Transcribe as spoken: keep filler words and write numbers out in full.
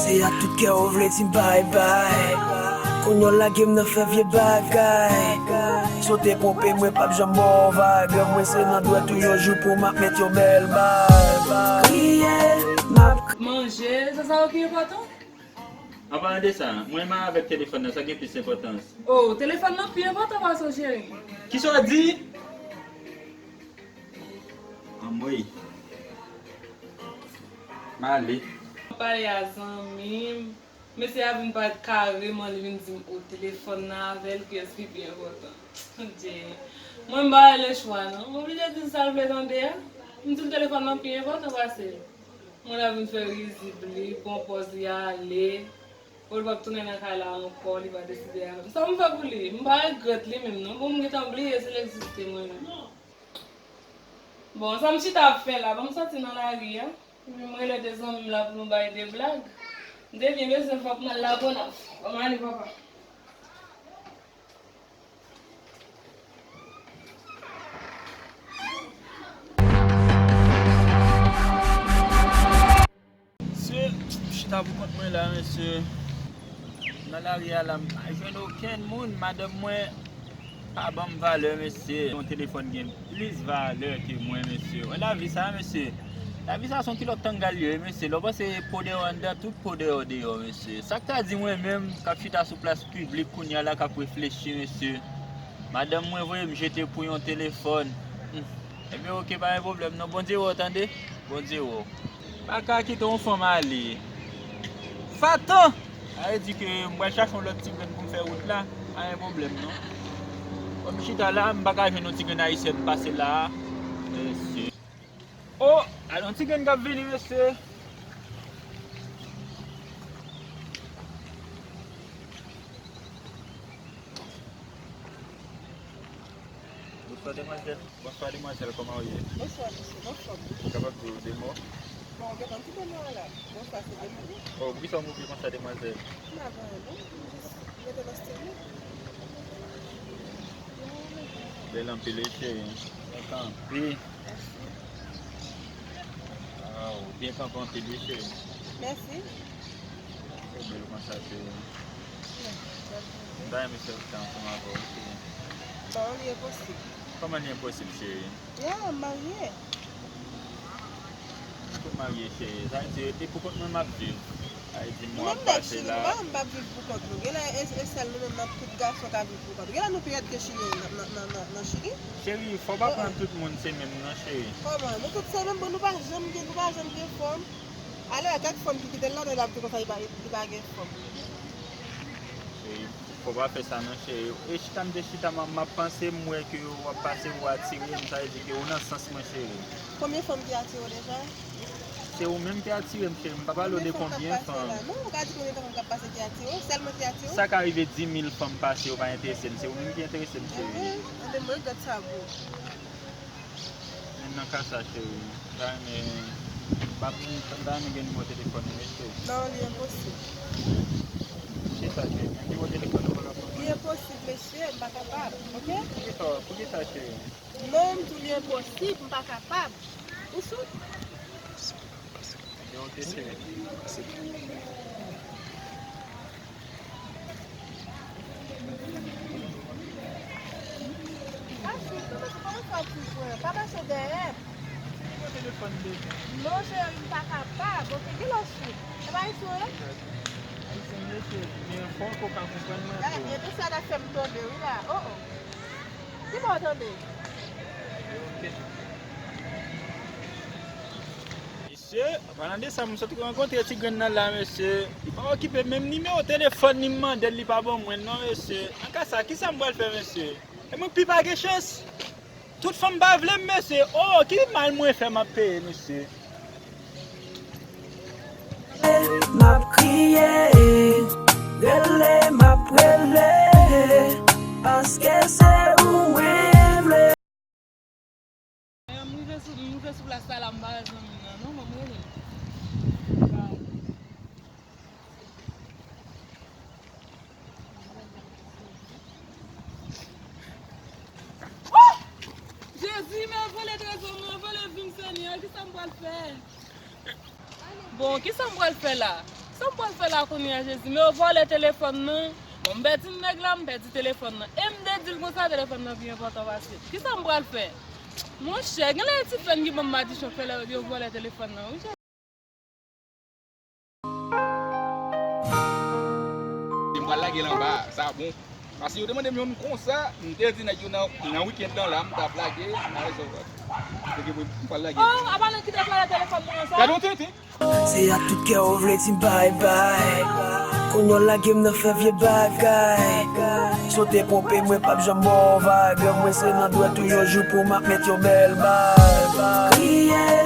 E ak tout kè w vle di m bay bay. Kounye w lage m nan fè vye bagay. Si w te pwonpe mwen p ap janm ba w vag. Mwen se nan dwèt ou yon jou pou m ap met yon bèl bag. Kriye, m ap kriye. Manje, se sa yo ki enpòtan? An palan de sa, mwen menm avèk telefòn nan, sa gen plis enpòtans? Oh, telefòn nan pi enpòtan pase w, cheri. Kisa w di? Anmwey. M ale. Mwen pale a zanmi m. Mesye a vin parèt kareman, li vin di m, o, telefòn nan avè l, kiyès ki pi enpòtan? Dye. Mwen m pa gen lechwa non. M oblije di l sa l vle tande a. M di l telefòn nan pi enpòtan pase l. Mwen la vin fè rizib li, pran pòz li ale. O, li p ap tounen nan kay la ankò, li pa deside avè m. Sa m fè pou li? M pa regrèt li menm non. Bon, m gentan bliye si l egziste mwen menm. Bon, sa m chita ap fè la? Ban m soti nan lari a. Epi m rele de zanmi m la pou nou bay de blag. M te byen bezwen fòk m al Lagonav. Ban m ale, papa. Mesye, m chita pou kont mwen la, mesye. Nan lari a la, m pa jwenn okenn moun. Madanm mwen pa ban m valè, mesye. Yon telefòn gen plis valè ke mwen, mesye. Wè lavi sa, mesye. Lavi sa se yon kilòt tanga l ye, mesye. Lè w panse po deyò anndan, tout po deyò deyò, mesye. Sa k ta di mwen menm, k ap chita sou plas piblik kounye a la, k ap reflechi, mesye. Madanm mwen voye m jete pou yon telefòn. Hmm. Ebyen, oke, pa gen pwoblèm non. Bondye wè w, tande? Bondye wè w. Pa ka kite yon fanm ale. Fatan! Sa vle di ke m pral chache yon lòt ti grenn pou m fè wout la. Pa gen pwoblèm non. Kòm m chita la, m pa ka jwenn yon ti grenn ayisyèn pase la a. Mesye. O! Al yon ti grenn k ap vini, mesye. Bonswa, demwazèl. Bonswa, demwazèl, kòman w ye? Bonswa, mesye, m anfòm. Ou kapab di w de mo? Bon, ou gentan kite mwen la. Bonswa, se de mo. O, poukisa w move konsa, demwazèl? M pa gen anyen, non. M jis rete nan stil mwen. Bèl anpil, wi, cheri. Bèl anpil. Mèsi. Waw, ou byen kanpe anpil, wi, cheri. Mèsi. Ou bèl konsa, cheri. M ta renmen fè tan ansanm avè w, cheri. Bon, li enposib. Kòman li enposib, cheri? Ya, m marye. Ou marye, cheri. Sa vle di, e pou kont mwen m ap viv. Sa vle di, mwen Nou ap menm nèg pase cheri, la. Nou pa menm p ap viv pou kont nou. Genlè e, e sèl nou menm nan tout gason k ap viv pou kont nou. Genlè nou pi rèd ke Chili nan, nan, nan, nan, nan Chili. Cheri, fò w pa pran tout moun se menm non, cheri. Kòman? Nou tout se menm, bon, nou pa janm gen, nou pa janm gen fanm. Alò, kèk fanm ki kite l la, l ap di konsa li pa, li pa gen fanm. Cheri, fò w pa fè sa non, cheri. E chita m te chita, m, m ap panse, m wè ke w ap pase, ou atire m, sa vle di ke ou nan sans mwen, cheri. Konbyen fanm ki atire w deja? Se ou menm ki atire m, cheri. M pa pale w de konbyen fanm. Non, ou ka di konbyen fanm k ap pase ki atire w, sèl mwen ki atire w? Sa ka rive di mil fanm pase, yo pa enterese m. Se ou menm ki enterese m, cheri. Anben, anben, mwen regrèt sa pou ou. Men nan ka sa, cheri, m ta renmen, m pa, m ta renmen gen nimewo telefòn ou, wi, cheri. Non, li enposib. Poukisa, cheri? Men nimewo telefòn ou pa ka ban mwen? Li enposib, mesye, m pa kapab, oke? Poukisa, poukisa, cheri? Non, m di w li enposib, m pa kapab. Ou sou? Ebyen, oke, cheri. Pa sou, pa mache, pa mache a ti pwen. Pa mache dèyè. Nimewo telefòn deja. Non, cheri, m pa kapab. Oke, ki lè w sou? E pa isit ou ye? Ayisyen m ye, cheri. Men fò w ka konprann mwen tou. E, e, mesye a t ap fè m tonbe, wi, la. Oh, oh. Ki bò w tonbe? Oke. Mesye, an palan de sa, m sot rankontre ti grenn nan la, mesye. Li pa okipe menm nimewo telefòn li, m mande l, li pa ban mwen l non, mesye. An ka sa, kisa m pral fè, mesye? E mwen pi pa gen chans. Tout fanm pa vle m, mesye. Oh, ki mal mwen fè m ap peye, mesye. M ap kriye, rele m ap rele, paske se ou mwen vle. M rive sou, m rive sou plas la, la m pa wè zanmi m nan non, ban m rele l. Oh! Jezi, men vòlè trezò mwen, vòlè vi m, Senyè, kisa m pral fè? Bon, kisa m pral fè la? Sa m pral fè la kounye a, Jezi? Men yo vòlè telefòn nan. Bon, m pèdi nèg la, m pèdi telefòn nan. E m te di l konsa, telefòn nan pi enpòtan pase. Kisa m pral fè? Monchè, genlè e ti frè m ki ban m madichon k fè lè yo vòlè telefòn nan, wi. M pral lage l anba a, sa bon. Paske yo te mande m youn konsa, m te di nèg yo nan, nan weekend lan la, m t ap lage, m pral lage. Oh, apa nèg ki te vòlè telefòn mwen an sa? Gade yon tenten. Se ak tout kè w vle di bay bay. Kounye w lage m nan fè vye bagay. Si w te pwonpe mwen p ap janm ba w vag. Mwen se nan dwèt ou yon jou pou m ap met yon bèl bag. Kriye.